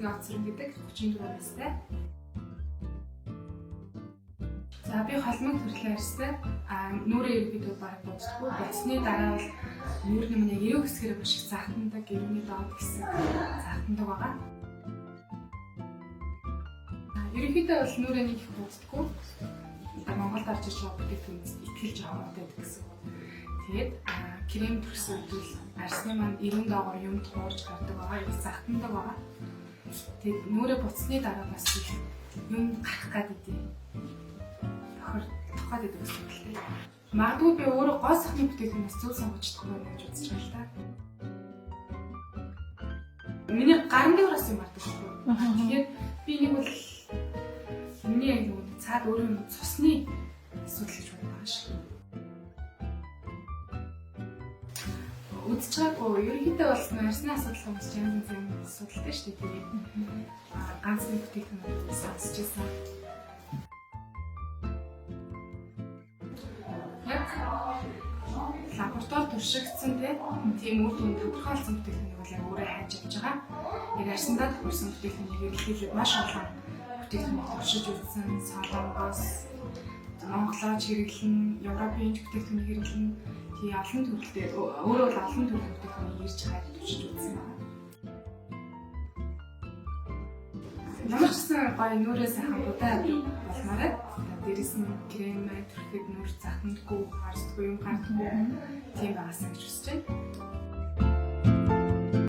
Лингэ оцрон гэдэг 34 настай. За, би холмог төрлийн арьстай. Нүрээ ерөнхийдөө баг буддаггүй. Бодсны дараа бол нүүрний маань яг эрүү хэсгээрээ маш их заатандаг, эрүүний доод хэсэг заатандаг байгаа. Ерөнхийдөө бол нүрээ нэг их буддаггүй. Монголд орж ирж байгаа бүтээгдэхүүнэд итгэл жоохон байдаг гэсэн. Тэгээд крем төрсөн үед бол арьсны маань эрүүн доогоор юм туурж гардаг байгаа, их заатандаг байгаа. Тэгээд нүрээ буцсны дараа бас их юм гарах гад идэв. Тохир тухайд идэв гэсэн үг л дээ. Магадгүй би өөрөө гоо сайхны бүтээгдэхүүнээс зөв сонгож чадахгүй байна гэж үзэж байгаа л та. Миний гаран дээр бас юм гардаг шүү дээ. Тэгэхээр би нэг бол миний яг нэг цаад өөрөө юм цусны асуудал гэж боддог байгаа шүү. Үзэж байгаагүй. Ерөнхийдөө бол арьсны асуудал хүмүүс янз янзын асуудалтай шүү дээ. Тэгээд ганц нэг бүтээгдэхүүн сонсч байсан. Яг лаборатори туршигдсан тийм үр дүн тодорхойлсон бүтээгдэхүүнийг бол яг өөрөө хайж явж байгаа. Яг арьсандаа тохирсон бүтээгдэхүүнийг эргэлзүүлээд маш олон бүтээгдэхүүнийг туршиж үзсэн. Солонгос, Монголоор хэрэглэн, Европын бүтээгдэхүүнийг хэрэглэн, тийм олон төрөлтэй өөрөө бол олон төрлийн бүтээгдэхүүнийг ирж хайж туршиж үзсэн байна. Ямар ч гэсэн гоё нүрээ сайхан будаа болмоор байна. Дээрээс нь крем түрхэд нүр захиндгүй, харсдгүй юм гардаггүй тийм байгаасаа гэж хүсэж байна.